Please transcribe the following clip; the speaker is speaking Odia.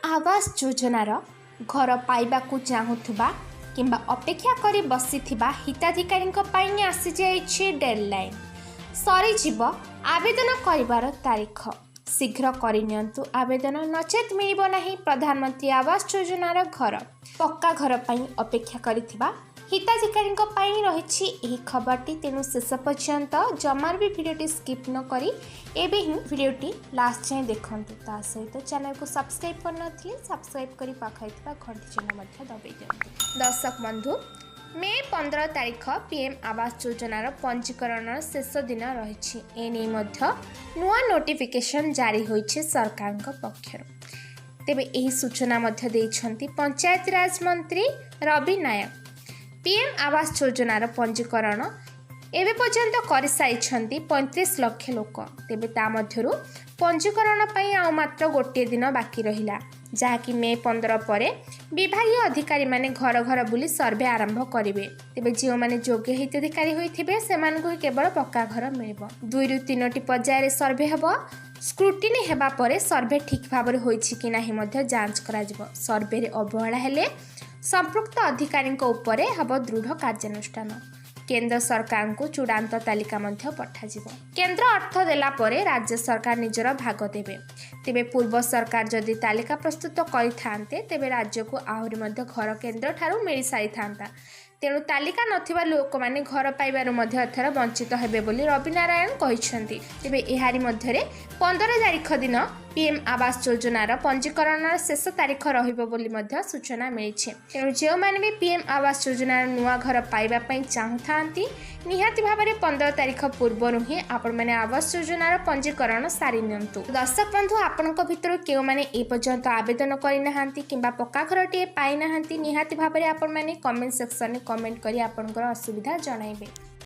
ଆବାସ ଯୋଜନାର ଘର ପାଇବାକୁ ଚାହୁଁଥିବା କିମ୍ବା ଅପେକ୍ଷା କରି ବସିଥିବା ହିତାଧିକାରୀଙ୍କ ପାଇଁ ଆସିଯାଇଛି ଡେଡ଼ଲାଇନ୍। ସରିଯିବ ଆବେଦନ କରିବାର ତାରିଖ। ଶୀଘ୍ର କରିନିଅନ୍ତୁ ଆବେଦନ, ନଚେତ୍ ମିଳିବ ନାହିଁ ପ୍ରଧାନମନ୍ତ୍ରୀ ଆବାସ ଯୋଜନାର ଘର। ପକ୍କା ଘର ପାଇଁ ଅପେକ୍ଷା କରିଥିବା ହିତାଧିକାରୀଙ୍କ ପାଇଁ ରହିଛି ଏହି ଖବରଟି। ତେଣୁ ଶେଷ ପର୍ଯ୍ୟନ୍ତ ଜମାରୁ ବି ଭିଡ଼ିଓଟି ସ୍କିପ୍ ନ କରି ଏବେ ହିଁ ଭିଡ଼ିଓଟି ଲାଷ୍ଟ ଯାଏଁ ଦେଖନ୍ତୁ। ତା ସହିତ ଚ୍ୟାନେଲକୁ ସବସ୍କ୍ରାଇବ୍ କରିନଥିଲେ ସବସ୍କ୍ରାଇବ୍ କରି ପାଖରେ ଥିବା ଘଣ୍ଟି ଚିହ୍ନ ମଧ୍ୟ ଦବାଇ ଦିଅନ୍ତୁ। ଦର୍ଶକ ବନ୍ଧୁ, ମେ 15 ତାରିଖ ପିଏମ୍ ଆବାସ ଯୋଜନାର ପଞ୍ଜୀକରଣର ଶେଷ ଦିନ ରହିଛି। ଏନେଇ ମଧ୍ୟ ନୂଆ ନୋଟିଫିକେସନ୍ ଜାରି ହୋଇଛି ସରକାରଙ୍କ ପକ୍ଷରୁ। ତେବେ ଏହି ସୂଚନା ମଧ୍ୟ ଦେଇଛନ୍ତି ପଞ୍ଚାୟତିରାଜ ମନ୍ତ୍ରୀ ରବି ନାୟକ। ପିଏମ୍ ଆବାସ ଯୋଜନାର ପଞ୍ଜୀକରଣ ଏବେ ପର୍ଯ୍ୟନ୍ତ କରିସାରିଛନ୍ତି 35 ଲକ୍ଷ ଲୋକ। ତେବେ ତା ମଧ୍ୟରୁ ପଞ୍ଜୀକରଣ ପାଇଁ ଆଉ ମାତ୍ର ଗୋଟିଏ ଦିନ ବାକି ରହିଲା, ଯାହାକି ମେ 15 ପରେ ବିଭାଗୀୟ ଅଧିକାରୀମାନେ ଘର ଘର ବୁଲି ସର୍ଭେ ଆରମ୍ଭ କରିବେ। ତେବେ ଯେଉଁମାନେ ଯୋଗ୍ୟ ହିତାଧିକାରୀ ହୋଇଥିବେ, ସେମାନଙ୍କୁ ହିଁ କେବଳ ପକ୍କା ଘର ମିଳିବ। 2ରୁ 3ଟି ପର୍ଯ୍ୟାୟରେ ସର୍ଭେ ହେବ। ସ୍କ୍ରୁଟିନି ହେବା ପରେ ସର୍ଭେ ଠିକ୍ ଭାବରେ ହୋଇଛି କି ନାହିଁ ମଧ୍ୟ ଯାଞ୍ଚ କରାଯିବ। ସର୍ଭେରେ ଅବହେଳା ହେଲେ ସମ୍ପୃକ୍ତ ଅଧିକାରୀଙ୍କ ଉପରେ ହେବ ଦୃଢ଼ କାର୍ଯ୍ୟାନୁଷ୍ଠାନ। କେନ୍ଦ୍ର ସରକାରଙ୍କୁ ଚୂଡ଼ାନ୍ତ ତାଲିକା ମଧ୍ୟ ପଠାଯିବ। କେନ୍ଦ୍ର ଅର୍ଥ ଦେଲା ପରେ ରାଜ୍ୟ ସରକାର ନିଜର ଭାଗ ଦେବେ। ତେବେ ପୂର୍ବ ସରକାର ଯଦି ତାଲିକା ପ୍ରସ୍ତୁତ କରିଥାନ୍ତେ, ତେବେ ରାଜ୍ୟକୁ ଆହୁରି ମଧ୍ୟ ଘର କେନ୍ଦ୍ରଠାରୁ ମିଳିସାରିଥାନ୍ତା। ତେଣୁ ତାଲିକା ନଥିବା ଲୋକମାନେ ଘର ପାଇବାରୁ ମଧ୍ୟ ଏଥର ବଞ୍ଚିତ ହେବେ ବୋଲି ରବିନାରାୟଣ କହିଛନ୍ତି। ତେବେ ଏହାରି ମଧ୍ୟରେ 15 ତାରିଖ ଦିନ ପିଏମ୍ ଆବାସ ଯୋଜନାର ପଞ୍ଜୀକରଣର ଶେଷ ତାରିଖ ରହିବ ବୋଲି ମଧ୍ୟ ସୂଚନା ମିଳିଛି। ତେଣୁ ଯେଉଁମାନେ ବି ପିଏମ୍ ଆବାସ ଯୋଜନାର ନୂଆ ଘର ପାଇବା ପାଇଁ ଚାହୁଁଥାନ୍ତି, ନିହାତି ଭାବରେ 15 ତାରିଖ ପୂର୍ବରୁ ହିଁ ଆପଣମାନେ ଆବାସ ଯୋଜନାର ପଞ୍ଜୀକରଣ ସାରି ନିଅନ୍ତୁ। ଦର୍ଶକ ବନ୍ଧୁ, ଆପଣଙ୍କ ଭିତରୁ କେଉଁମାନେ ଏପର୍ଯ୍ୟନ୍ତ ଆବେଦନ କରିନାହାନ୍ତି କିମ୍ବା ପକ୍କା ଘରଟିଏ ପାଇନାହାନ୍ତି, ନିହାତି ଭାବରେ ଆପଣମାନେ କମେଣ୍ଟ ସେକ୍ସନରେ କମେଣ୍ଟ କରି ଆପଣଙ୍କର ଅସୁବିଧା ଜଣାଇବେ।